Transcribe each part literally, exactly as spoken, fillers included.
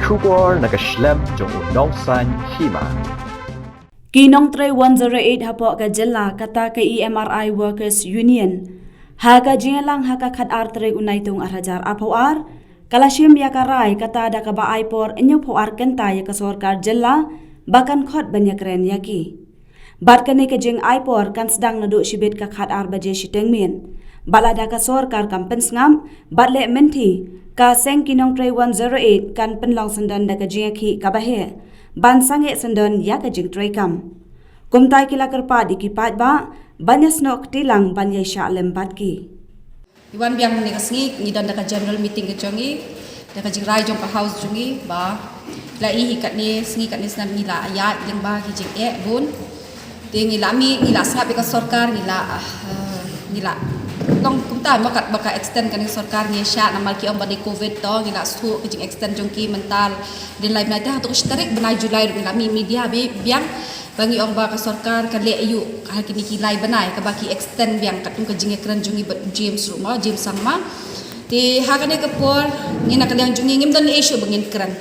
Khubor na ka shlem jong u Nongsaiñ Hima. Ki nongtrei one zero eight hapoh ka jylla kata ka E M R I Workers Union ha ka jingïalang ha ka khatar tarik u Naitung arhajar arphew ar ka la shim ïa ka rai kata da kaba ai por hynñiewphew ar kynta ïa ka sorkar jylla ba kan khot ban ïakren ïa ki. Bad kane ka jingai por kan sdang naduh shibit ka khatar baje shiteng miet. Bad lada ka sorkar kam pynsngap bad leh mynthi, ka seng ki nongtrei one zero eight kan pynlong syndon da ka jingïakhih kaba heh ban sangeh syndon ïa ka jingtrei kam. Kumta ki la kyrpad ïa ki paidbah ban ïasnoh kti lang ban ïaishah lem bad ki. Ngi wan biang mynne ka sngi, ngi don da ka general meeting ka jong ngi, da ka jingrai jong ka house jong ngi, ba la i hi katne sngi katne snem ngi la ïaid lyngba ki jingeh bun. Te ngi la mih, ngi la sngap ïa ka sorkar, ngi la, ah, eh, ngi la long kumta mo kat ba ka extend kane ka sorkar, ngi shah namar ki ong ba dei covid to, ngi la shu ka jing extend jong ki mynta dei lai bnai, te hato ka shi tarik bnai July ruh ngi la mih media bi biang. Ba ngi ong ba ka sorkar ka leh aïu ha kine ki lai bnai kaba ki extend biang katkum ka jingïakren jong ngi bad James ruh mo, James Sangma. Te ha kane ka por ngi na ka liang jong ngi ngim don ei shuh ba ngin kren.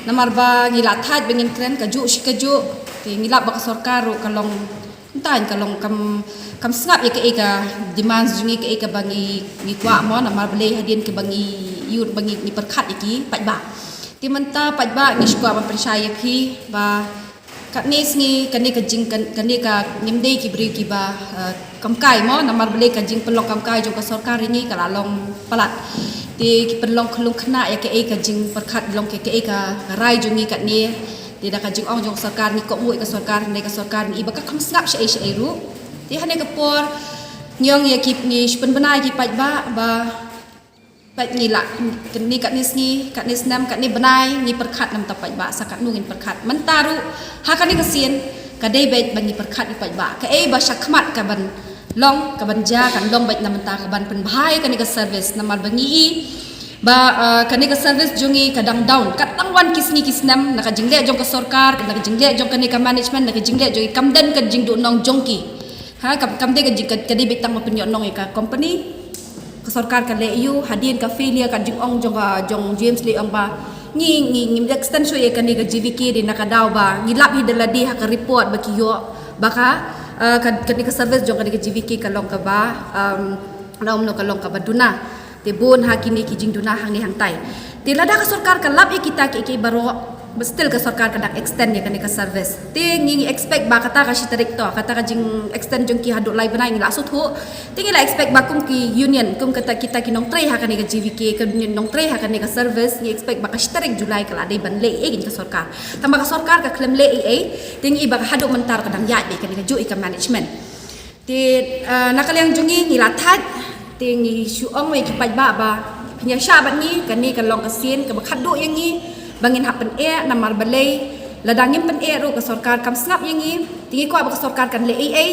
Namar ba ngi la thait ba ngin kren kajuh shi kajuh. Te ngi lap ba ka sorkar ruh ka long, kumta ka long kam, kam sngap ïa kaei ka demands jong ngi, kaei kaba ngi, ngi kwah mo, namar balei hadien kaba ngi ïoh ba ngi, ngi pyrkhat ïa ki paidbah. Te mynta paidbah ngi shu kwah ban pynshai ïa phi ba katne sngi, kane ka jing, kan-, kane ka ngim dei ki briew kiba, eh, kam kai mo, namar balei ka jingpynlong kam kai jong ka sorkar ïa ngi ka la long palat. Te ki pynlong khyllung khynnah ïa kaei ka jingpyrkhat long ka, kaei ka rai jong ngi katne. Te da ka jingong jong ka sorkar ngi kohnguh ïa ka sorkar, hynrei ka sorkar ngi i ba ka kam sngap shaei shaei ruh. Te hane ka por ngi ong ïa ki, ngi shu pynbna ïa ki paidbah ba Peit ngi la, kane katne sngi, katne snem, katne bnai, ngi pyrkhat na mynta paidbah, sa katno ngin pyrkhat. Mynta ruh, ha kane ka sien, ka dei beit ba ngi pyrkhat ïa paidbah. Kaei ba shakhmat ka ban long, ka ban jia, kan long beit na mynta ka ban pynbha ïa kane ka service, namar ba ngi i ba, eh, kane ka service jong ngi ka dang down. Kat dang wan ki sngi ki snem, na ka jingleh jong ka sorkar, na ka jingleh jong kane ka management, na ka jingleh jong ngi kam don ka jingduhnong jong ki. Ha, kam, kam dei ka jing, ka, ka dei beit tang ba pynïohnong ïa ka company. Ka sorkar ka leh aïu, hadien ka failure ka jingong jong ka, jong James leh ong ba ngi, ngi, ngi extend shuh ïa kane ka G V K dei na ka daw ba ngi lap hi da lade ha ka report ba ki ïoh ba ka, eh, ka, kane ka service jong kane ka G V K ka long kaba, um, na umno ka long kaba duna. Te bun ha kine ki jingduna hangne hangtai. Te lada ka sorkar ka lap ïa kita kiei kiei baroh, but still ka sorkar ka dang extend ïa kane ka service. Te ngi, ngi expect ba kata ka shi tarik to, kata ka jing extend jong ki haduh lai bnai ngi la sngewthuh. Te ngi la expect ba kum ki union, kum kata kita ki nongtrei ha kane ka G V K, ka union nongtrei ha kane ka service, ngi expect ba ka shi tarik July ka la dei ban leh ei ei ka sorkar. Tangba ka sorkar ka khlem leh ei ei, te ngi i ba ka haduh mynta ka dang ïaid beit kane kajuh ïa ka management. Te, eh, na ka liang jong ngi ngi la thait, te ngi shu ong ïa ki paidbah ba phin ïa shah bad ngi, kane ka long ka sien kaba khatduh ïa ngi ba ngin hap pyneh, namar balei lada ngim pyneh ruh ka sorkar kam sngap ïa ngi. Te ngi kwah ba ka sorkar kan leh ei ei.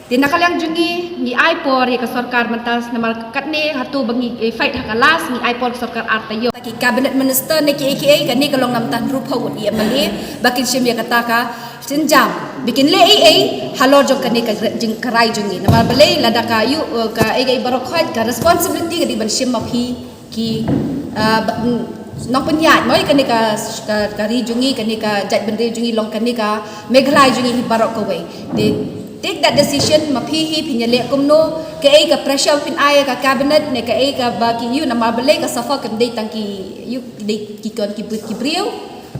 Te na ka liang jong ngi ngi ai por ïa ka sorkar mynta, namar katne hato ba ngi, eh, fight ha ka last, ngi ai por ka sorkar ar taïew. Ki cabinet minister ne kiei kiei, kane ka long na bynta hynriewphew ngut ïa M L A ba kin shim ïa kata ka sienjam ba kin leh ei ei halor jong kane ka jing, ka rai jong ngi. Namar balei lada ka ïoh, eh, kaei kaei baroh khoit, ka responsibility ka dei ban shim ma phi ki, eh, ba, mm, nongpynïaid mo ïa kane ka, ka, ka ri jong ngi, kane ka jaitbynriew jong ngi, long kane ka Meghalaya jong ngi hi baroh kawei. Te take that decision ma phi hi, phin ïa leh kumno, kaei ka pressure phin ai ïa ka cabinet ne kaei kaba ki ïoh, namar balei ka suffer kam dei tang ki ïoh, dei ki khun ki bri-, ki briew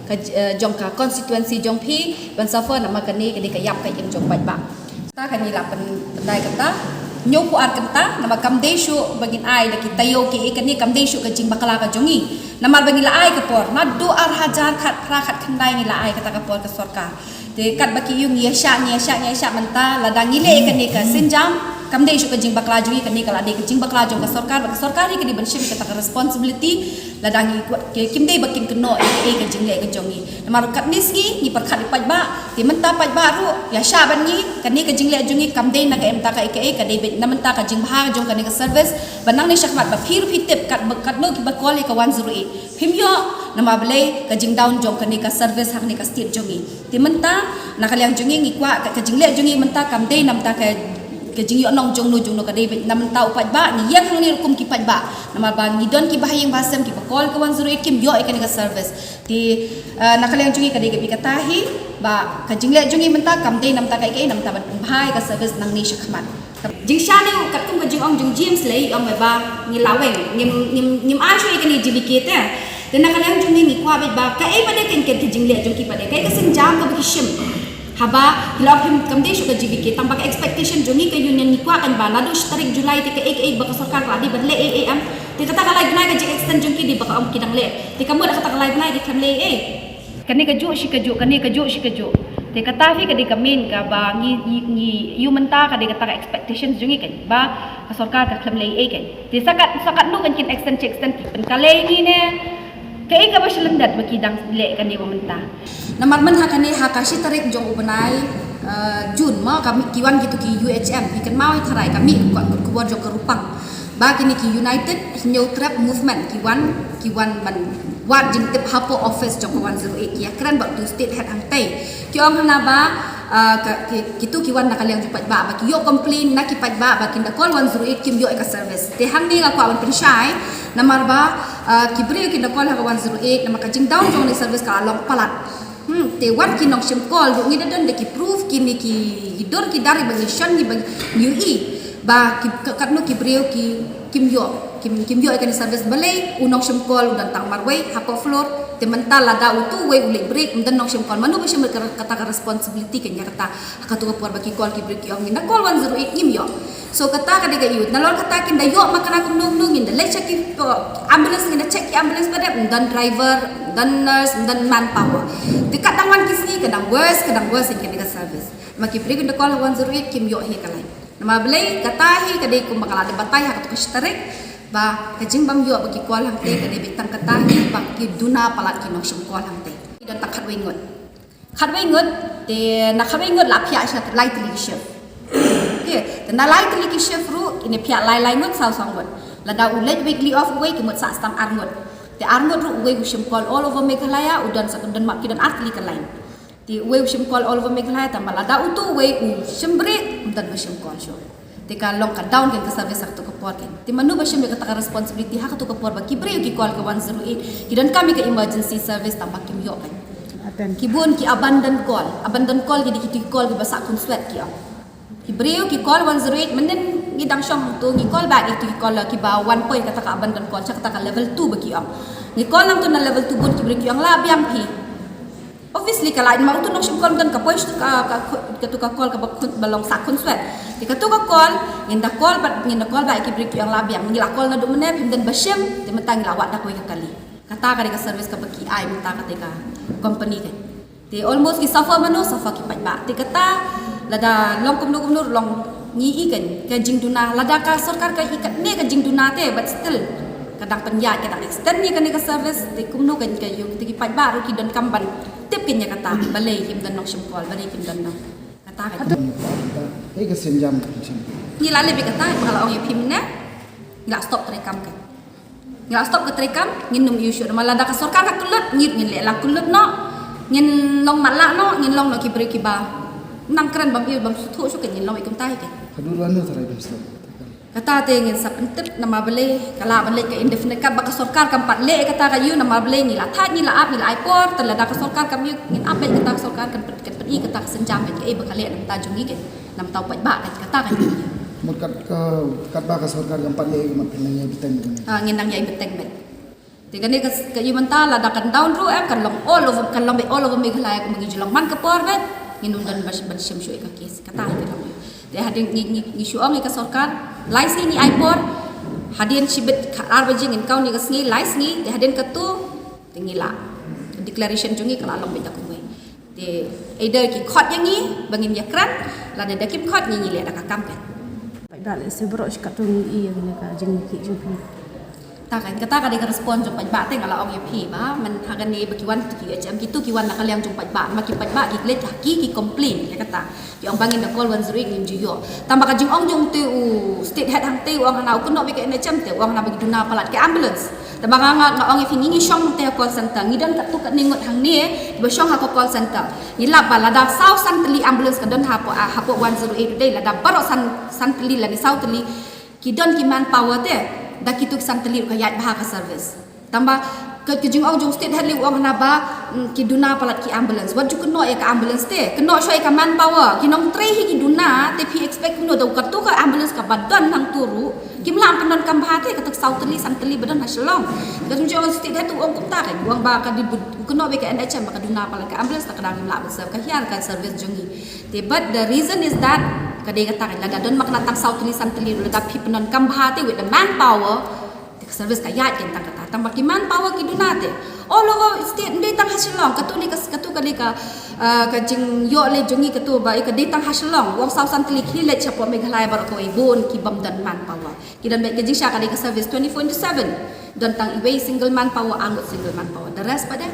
ka, eh, jong ka constituency jong phi ban suffer, namar kane ka dei ka ïap ka im jong paidbah. Kata ka ngi la pyn-, pyndai kata hynñiewphew ar kynta, namar kam dei shuh ba ngin ai da ki taïew kiei, kane kam dei shuh ka jingbakla ka jong ngi. Namar ba ngi la ai ka por naduh ar hajar khatphra khatkhyndai, ngi la ai kata ka por ka sorkar. Te katba ki ïoh ngi ïa shah, ngi ïa shah, ngi ïa shah mynta, lada ngi leh kane ka sienjam, kam dei shuh ka jingbakla jong ngi, kane ka la dei ka jingbakla jong ka sorkar, ba ka sorkar hi ka dei ban shim kata ka responsibility. Lada ngi kwah, ki, kim dei ba kin kynnoh ïa kaei ka jingleh ka jong ngi. Namar katne sngi ngi pyrkhat ïa paidbah, te mynta paidbah ruh ïa shah bad ngi, kane ka jingleh jong ngi kam dei na kaei mynta kaei kaei, ka dei beit na mynta ka jingbha jong kane ka service. Ba nangne shakhmat ba phi ruh phi tip katba, katno kiba call ïa ka one zero eight, phim ïoh, namar balei ka jingdown jong kane ka service ha kane ka state jong ngi. Te mynta na ka liang jong ngi ngi kwah ka, ka jingleh jong ngi mynta kam dei na bynta ka Ka jingïohnong jongno jongno ka dei beit, na mynta u paidbah ngi ïeng hangne ruh kum ki paidbah. Namar ba ngi don ki bahaïing bahasem kiba call ka one zero eight kim ïoh ïa kane ka service. Te, eh, na ka liang jong ngi ka dei ka beit kata hi ba ka jingleh jong ngi mynta kam dei na bynta kaei kaei, na bynta ban pynbha ïa ka service nangne shakhmat. Jingshaniah katkum ka jingong jong James Lei, ong ba ngi la weng, ngim, ngim, ngim ai shuh ïa kane G V K te. Te na ka liang jong ngi ngi kwah beit ba kaei pat de ka, ka jingleh jong ki pat de, kaei ka sienjam kaba ki shim. Haba ki la ong kim, kam dei shuh ka G V K, tang ba ka expectation jong ngi ka union ngi kwah kan ba naduh shi tarik July te kaei kaei ba ka sorkar ka la dei ban leh ei ei em. Te kata ka lai bnai ka jing extend jong ki dei ba ka ong ki dang leh. Te ka mut kata ka lai bnai ki khlem leh ei ei. Kane kajuh shi kajuh, kane kajuh shi kajuh. Te kata hi ka dei ka main kaba ngi, ngi, ngi ïoh mynta, ka dei kata ka expectation jong ngi kan ba ka sorkar ka khlem leh ei ei kan. Te sa kat, sa katno kan kin extend, extend ki pynkylla ïa ngi ne. Kaei kaba shyllangdat ba ki dang leh kane ba mynta. Namar mynta ha kane ha ka shi tarik jong u bnai, eh, June mo, ka mih ki wan kitu ki U H M, ki kynmaw ïa tharai ka mih ka khubor jong ka Rupang. Ba kine ki United Hynñiewtrep Movement ki wan, ki wan ban wad jingtip hapoh office jong ka one zero eight, ki ïakren bad utu state head hangtei. Ki ong hana ba, ah, ka, ki, kitu ki wan na ka liang jong paidbah, ba ki ïoh complain na ki paidbah ba kin da call one zero eight kim ïoh ïa ka service. Te hangne nga kwah ban pynshai, namar ba, ah, ki briew kin da call ha ka one zero eight, namar ka jingdown jong kane ka service ka la long palat. Hmm, te wat ki nongshim call ruh ngi da don da ki proof, kine ki, ki dur ki dar ba ngi shon, ngi ba ngi ïohi ba ki, ka, katno ki briew ki, kim ïoh, kim, kim ïoh ïa kane ka service. Balei u nongshim call u don tang marwei hapoh floor, te mynta lada utu uwei u leit break, ym don nongshim call, mano ba shim ka, kata ka responsibility kan ïa kata? Ha katu ka por ba ki call ki briew ki ong ngin da call one zero eight ngim ïoh. So kata ka dei ka ïoh. Nalor kata kin da ïoh ma kane kumno kumno, ngin da leit sha ki, uh, ambulance, ngin da check ki ambulance pat de, ym don driver, ym don nurse, ym don manpower. Te ka dang wan ki sngi ka dang worse, ka dang worse ïa kane ka service. Ma ki briew kin da call ha one zero eight kim ïoh hi ka line. Namar balei? Kata hi ka dei kumba nga la dep batai ha katu ka shi tarik, ba ka jingbym ïoh ba ki call hangtei ka dei beit tang kata hi ba ki duna palat ki nongshim call hangtei. Ki don tang khatwei ngut. Khatwei ngut, te na khatwei ngut la phiah sha lai tylli ki shift. Te, te na lai tylli ki shift ruh, kin ïa phiah lai lai ngut, saw saw ngut. Lada u leit weekly off uwei, ki mut sah stam ar ngut. Te ar ngut ruh uwei u shim call all over Meghalaya, u don sa, don map ki don ar tylli ka line. Te uwei u shim call all over Meghalaya, tangba lada utu uwei u shim break, ym don ba shim call shuh. Te ka long ka down kan ka service ha katu ka por kan. Te mano ba shim ïa kata ka responsibility ha katu ka por ba ki briew ki call ka one zero eight, ki donkam ïa ka emergency service tangba kim ïoh kan. Ki bun ki abandon call, abandon call ki dei kitu ki call kiba sah khunswet ki ong. Ki briew ki call one zero eight, mynnin ngi dang shong tu ngi call back ïa kitu ki call kiba wan poi kata ka abandon call sha kata ka level two ba ki ong. Ngi call nangtu na level two bun ki briew ki ong la biang phi. Obviously ka la, ma utu nongshim call ym don ka poi sha ka, ka, katu ka call kaba khun, ba long sah khunswet. Te katu ka call, ngin da call bad, ngin da call bad ki briew ki ong la biang, ngi la call naduh mynne, phim don ba shim, te mynta ngi la wad da kawei ka kali. Kata ka dei ka service kaba ki ai mynta kata ka company ka. Te almost ki suffer mano, suffer ki paidbah. Te kata lada long kumno kumno long ngi i kan ka jingduna, lada ka sorkar ka i katne ka jingduna te, but still ka dang pynïaid, ka dang extend ïa kane ka service, te kumno kan ka ïoh, te ki paidbah ruh ki donkam ban tip kan ïa kata, balei kim don nongshim call, balei kim don nong. Kata ka. Ei ka sienjam ka sienjam. Ngi la leh beit kata, nga la ong ïa phi mynne. Ngi la stop treikam ka. Ngi la stop ka treikam, ngin ym ïoh shuh. Namar lada ka sorkar ka kyllut, ngin, ngin leh la kyllut noh. Ngin long matlah noh, ngin long noh ki briew kiba nang kren bym ïoh bym sngewthuh shuh ka, ngin long ïa kumta hi ka. Haduh ruh ano tharai ban stop. Kata te ngin sa pyntip namar balei ka lah ban leit ka indefinite, katba ka sorkar kam pat leh kata ka ïoh, namar balei ngi la thait, ngi la ap, ngi la ai por, te lada ka sorkar kam ïoh, ngin ap beit kata ka sorkar kan pyn, kan pyni kata ka sienjam beit kaei ba ka leh na bynta jong ngi kan, na bynta u paidbah kan, kata ka ïoh. Mut kat ka, katba ka sorkar kam pat leh, mut phin nang ïai bteng beit. Ah, ngin nang ïai bteng beit. Te kane ka, ka ïoh mynta lada kan down ruh em, kan long all over, kan long beit all over Meghalaya kumba ngi ju long man ka por beit, ngin ym don ban, ban shim shuh ïa ka case, kata hi ka long. Te hadien ngi, ngi, ngi shu ong ïa ka sorkar, lai sngi ngi ai por, hadien shibit khatar baje ngin count ïa ka sngi, lai sngi, te hadien katu, te ngi la, declaration jong ngi ka la long beit da kumwei. Te either ki khot ïa ngi ba ngin ïakren, lada da kim khot ngi, ngi leh da ka kam kan. Paidbah lehse baroh shi katto ngi i ïa kane ka jingkit jingkit. Ta kan, kata ka dei ka response jong paidbah, te nga la ong ïa phi ba, man ha kane ba ki wan kitu ki H M, kitu ki wan na ka liang jong paidbah, ma ki paidbah ki leit ha ki, ki complain ïa kata. Ki ong ba ngin da call one zero eight ngim ju ïoh. Tangba ka jingong jong te u state head hangte u ong hana u kynnoh beit ka N H M te, u ong hana ba ki duna palat ka ambulance. Taba nga nga ong ïa phi ngi ngi shong te call center. Ngi don katto katne ngut hangne ba shong ha ka call center. Ngi lap ba lada saw san tylli ambulance ka don hapoh, ah, hapoh one zero eight today, lada baroh san, san tylli lane saw tylli ki don ki manpower te, da kito ki san tylli ka ïaid bha ka service. Tangba ka, ka jingong jong state head leh u ong hana ba, mm, ki duna palat ki ambulance. Wat ju kynnoh ïa ka ambulance te, kynnoh shuwa ïa ka manpower. Ki nongtrei hi ki duna te, phi expect kumno da katto ka ambulance kaba don hangto ruh kim lah pyndonkam bha te, kato ka saw tylli san tylli ba don ha Shillong. Ka jingong state head u ong kumta, ka u ong ba ka dei bud, kynnoh beit ka N H M ba ka duna palat ka ambulance, te ka dang kim lah ban serve, ka hiar ka service jong ngi. Te but the reason is that ka dei kata, lada don ma ka na tang saw tylli san tylli, lada phi pyndonkam bha te with the manpower, te ka service ka ïaid kein tang kata. Tangba ki manpower ki duna te all over state, ym dei tang ha Shillong. Kato ne ka, kato ka dei ka, ah, ka jingïoh leh jong ngi kato ba, eh, ka dei tang ha Shillong. U ong saw san tylli, khie leit shapoh Meghalaya baroh kawei bun ki bym don manpower. Ki don beit ka jingshah, ka dei ka service twenty-four into seven. Don tang iwei single manpower, ar ngut single manpower. The rest pat de